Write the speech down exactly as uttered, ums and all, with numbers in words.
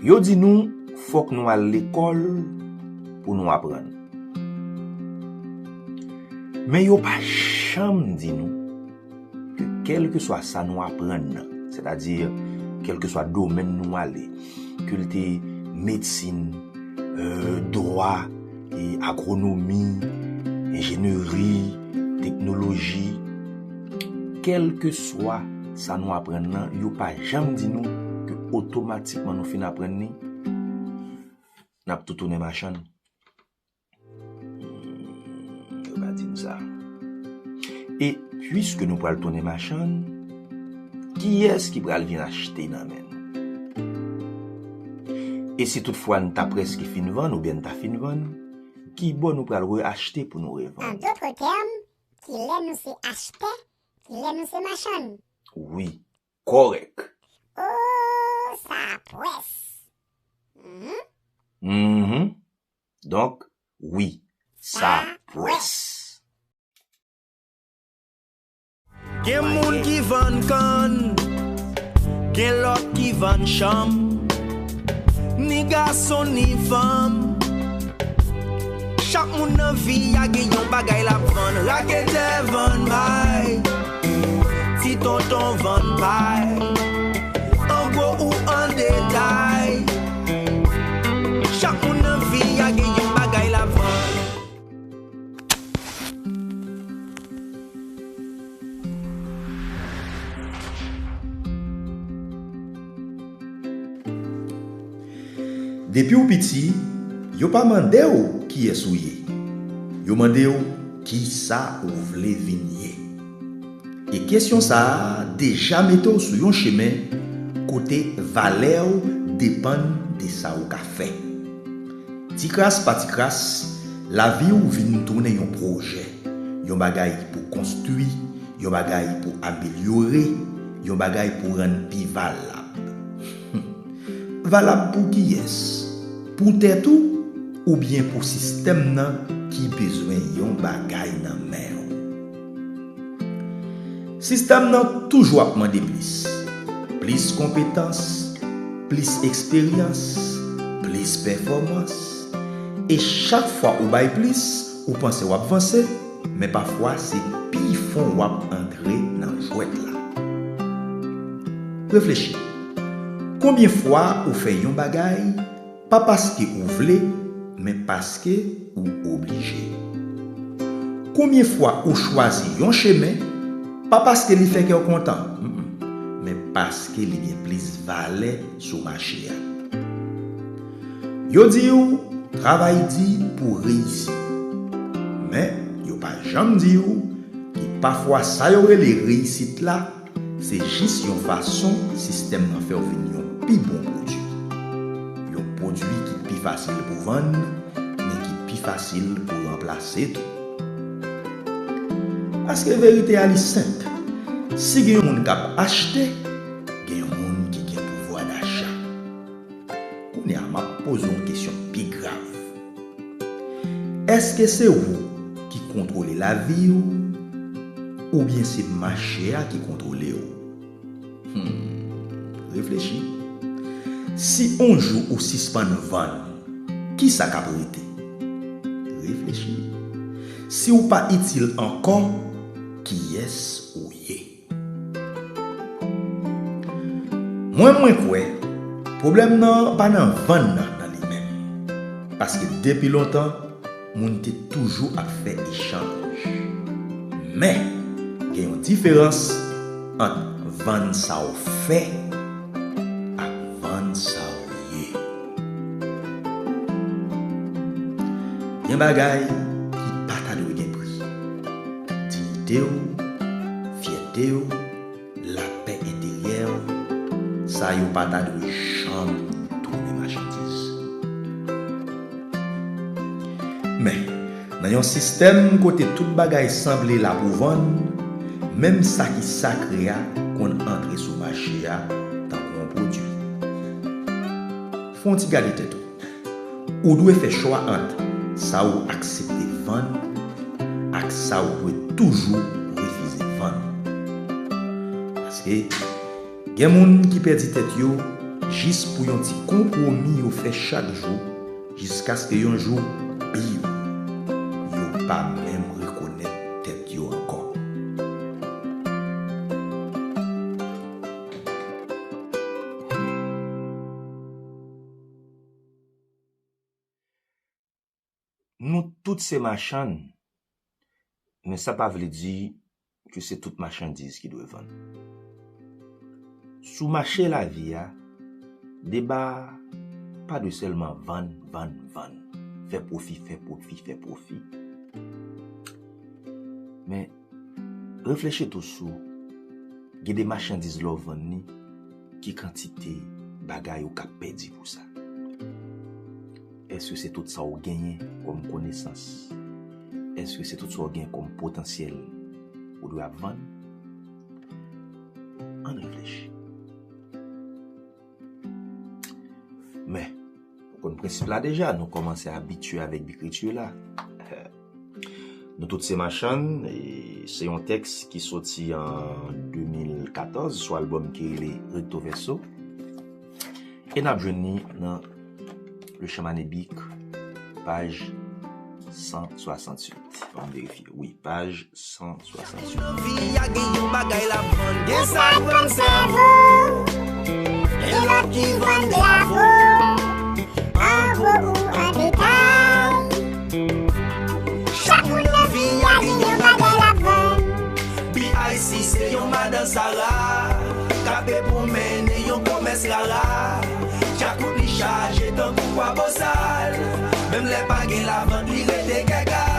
Yo di nou fòk nou al lekòl pou nou aprann. Men yo pa janm di nou ke kèlkeswa sa nou aprann nan, sètadi kèlkeswa domèn nou ale, ke l te medsin, euh, dwa, e agwonomi, enjeneri, teknoloji, kèlkeswa sa nou aprann nan, yo pa janm di nou ke otomatikman nou fin aprann li, n ap tou tounen machann. Hmm, yo pa di m sa. E piske nou pral tounen machann, kiyès ki pral vin achte nan men nou? E si toutfwa n ta prèske fin vann oubyen n ta fin vann, ki bò nou pral reachte pou nou revann? An dòt tèm, kilè nou se achtè, kilè nou se machann? Wi, kòrèk. O, sa pwès. Mhm. Mhm. Donk, wi, sa pwès. Gen moun ki vann kann, gen lòt ki vann chanm, ni gason ni fanm. Chak moun nan vi a gen yon bagay l ap vann. Raketè vann may, ti tonton vann pay, an gwo ou an detay. Chak moun nan vi a gen yon bagay l ap vann. Depi w piti, yo pa mande w kiyès ou ye. Yo mande w kisa ou vle vin ye. E kesyon sa a deja mete w sou yon chemen kote valè w depann de sa ou ka fè. Tikras pa tikras, lavi w vin tounen yon pwojè, yon bagay pou konstwi, yon bagay pou amelyore, yon bagay pou rann pi valab. Valab pou kiyès? Pou tèt ou oubyen pou sistèm nan ki bezwen yon bagay nan men w? Sistèm nan toujou ap mande plis. Plis konpetans, plis eksperyans, plis pèfòmans. E chak fwa ou bay plis, ou panse w ap vanse, men pafwa se pi fon w ap antre nan jwèt la. Reflechi. Konbyen fwa ou fè yon bagay, pa paske ou vle, men paske ou oblije? Konbyen fwa ou chwazi yon chemen, pa paske li fè kè w kontan, mm, men paske li gen plis valè sou mache a? Yo di w travay di pou reyisi. Men, yo pa janm di w ke pafwa sa yo rele reyisit la, se jis yon fason sistèm nan fè w vin yon pi bon pwodui. Yon pwodui ki pi fasil pou vann, men ki pi fasil pou ranplase tou. Paske verite a li senp. Si gen yon moun k ap achte, gen yon moun ki gen pouvwa dacha. Kounye a, m ap poze w kesyon pi grav. Èske se ou ki kontwole lavi w, oubyen se mache a ki kontwole w? Hmm, reflechi. Si on jou ou sispann vann, kisa k ap rete? Reflechi. Si w pa itil ankò, kiyès ou ye? Mwen, mwen kwè, pwoblèm nan pa nan vann nan, nan li menm. Paske depi lontan, moun te toujou ap fè echanj. Men, gen yon diferans ant vann sa w fè ak vann sa w ye. Gen bagay ki pa ta dwe gen pri. Diyite w, fyète w, lapè enteryè w, sa yo pa ta dwe janm tounen machandiz. Men, nan yon sistèm kote tout bagay sanble la pou vann, menm sa ki sakre a konn antre sou mache a tankou yon pwodui. Fè yon ti gade tèt ou. Ou dwe fè chwa ant sa ou aksepte vann ak sa ou dwe toujou refize vann. Paske gen moun ki pèdi tèt yo Jis pou yon ti konpwomi yo fè chak jou, jiskaske yon jou, biw, yo pa menm rekonèt tèt yo ankò. Nou tout se machann, men sa pa vle di ke se tout machandiz ki dwe vann. Sou mache lavi a, deba a pa dwe sèlman vann, vann, vann, fè pwofi, fè pwofi, fè pwofi. Men, reflechi tou sou, gen de machandiz lè w vann li, ki kantite bagay ou ka pèdi pou sa? Èske se tout sa w genyen kòm konesans? Èske se tout sa w genyen kòm potansyèl ou dwe ap vann? Ann reflechi. Men, ou konn prensip la deja, nou kòmanse abitye avèk ekriti la. Nou tout se machann, e se yon tèks ki soti an de mil katòz sou albòm ki rele Recto Verso. E n ap jwenn li nan Le Chaman Ebik, paj san swasanntuit. Ann verifye. Wi, paj san swasanntuit. Nan vi a gen yon bagay l ap vann. Gen sa k vann sèvo, gen lòt ki vann dyapo. An gwo ou an detay. Chak moun nan vi a gen yon bagay l ap vann. B I C se yon madan Sara, k ape pwonmennen yon komès rara. Djakout li chaje tankou bwa bosal. Menm lè pa gen lavant, li rete gèga.